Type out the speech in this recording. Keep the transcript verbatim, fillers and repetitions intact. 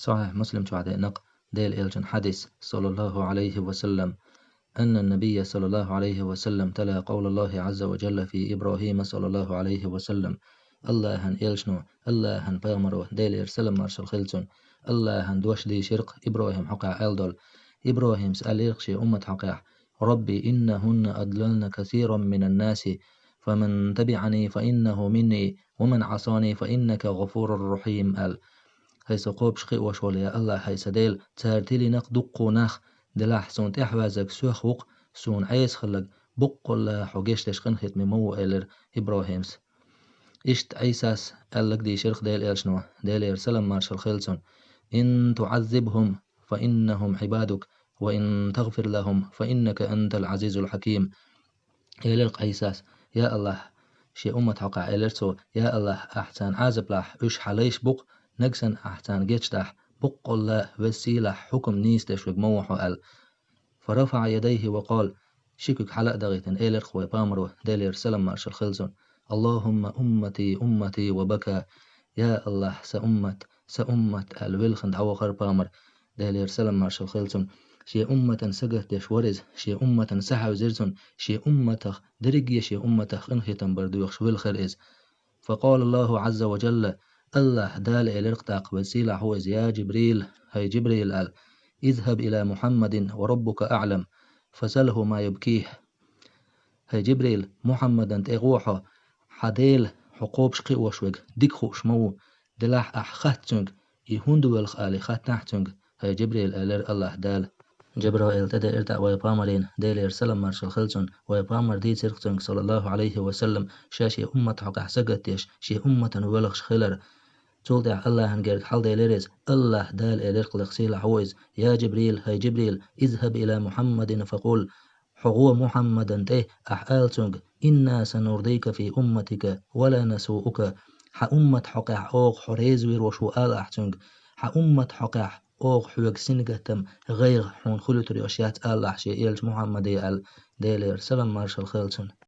Сахьихь Муслим чохь деана-кх Делан Элчан хьадис, саллаллаху Ӏалайхи ва саллам, أن النبي صلى الله عليه وسلم تلا قول الله عز وجل في إبراهيم صلى الله عليه وسلم. АллахӀан Элчано, АллахӀан Пайхамаро, Делера салам маршалла хилла цунна, АллахӀан дош дийшира-кх ИбрахӀима хьокъехь аьлла долу. ИбрахӀимас аьллера-кх шен уммата хьокъехь: «رب إنهن أضللن كثيرا من الناس فمن تبعني فإنه مني ومن عصاني فإنك غفور رحيم», аьлла. ХӀай со кхобуш кхиош волу, я АллахӀ, хӀай сан Дела, цара тилина-кх дуккха нах, делахь суна тӀаьхьаваьззарг соьх ву-кх, суна Ӏеса хилларг, боккъалла хьо гечдеш къинхетаме ма ву, элира ИбрахӀимас. Иштта Ӏийсас аьлларг дийшира-кх Делан Элчано, Делера салам маршалла хилла цунна: «إن تعذبهم فإنهم عبادك وإن تغفر لهم فإنك أنت العزيز الحكيم». Элира-кх Ӏийсас: «Я АллахӀ», шен уммата хьокъехь элира цо, «Я АллахӀ, ахь царна Ӏазап лахь, уьш хьан лайш бу-кх, нагахь санна ахь царна гечдахь, боккъалла а веза сийлахь, хьукам нийса деш верг ма ву хьо», аьлла. فرفع يديه وقال, ши куьг хьала а дахийтина, элира-кх вайн Пайхамаро, Делера салам маршалла хилла цунна: «اللهم أمتي أمتي وبكى». «Я АллахӀ, сан уммат, сан уммат», аьлла, вилхина дӀавахара Пайхамар, Делера салам маршалла хилла цунна. Шен умматана сагатдеш вара иза, шен умматана са хьаьвзира цунна, шен умматах, дерриге шен умматах къинхетам бар доьхуш вилхира иза. فقال الله عز وجل, АллахӀ Дала элира-кх тӀаккха, веза сийлахь ву иза: «يا جبريل, хӀай Джибрил», аьлла, «اذهب إلى محمد وربك أعلم فسله ما يبكيه». ХӀай Джибрил, Мухьаммадана тӀе гӀо хьо, хьан Дела хьо кхобуш кхиош верг дика хууш ма ву, делахь ахь хатта цуьнга, и хӀунда воьлху алий хаттахь цуьнга, хӀай Джибрил, элира АллахӀ Дала. Джабраил тӀедеара тӀаккха вайн Пайхамарна, Делера салам маршалла хилла цунна, вайн Пайхамар дийцира-кх цуьнга, саллаллаху Ӏалайхи ва саллам, ша шен уммата хьокъехь сагатдеш, шен умматана воьлхуш хилар. Цул тӀаьхьа АллахӀан гергахь хьалделира иза, АллахӀ Дала элира-кх, веза сийлахь ву иза: «يا جبريل, хӀай Джибрил, اذهب إلى محمد فقل», хьо гӀо Мухьаммадана тӀе, ахь ала цуьнга: «إنا سنرضيك في أمتك ولا نسوءك». Хьан уммата хьокъехь оха хьо реза вер волуш ву ала ахь цуьнга. Хьан уммата хьокъехь оха хьоьга сингаттам, гӀайгӀа хьуна хуьлуьйтур йолуш яц ала ахь шен элча Мухьаммаде аьлла, Делера салам маршалла хилла цунна.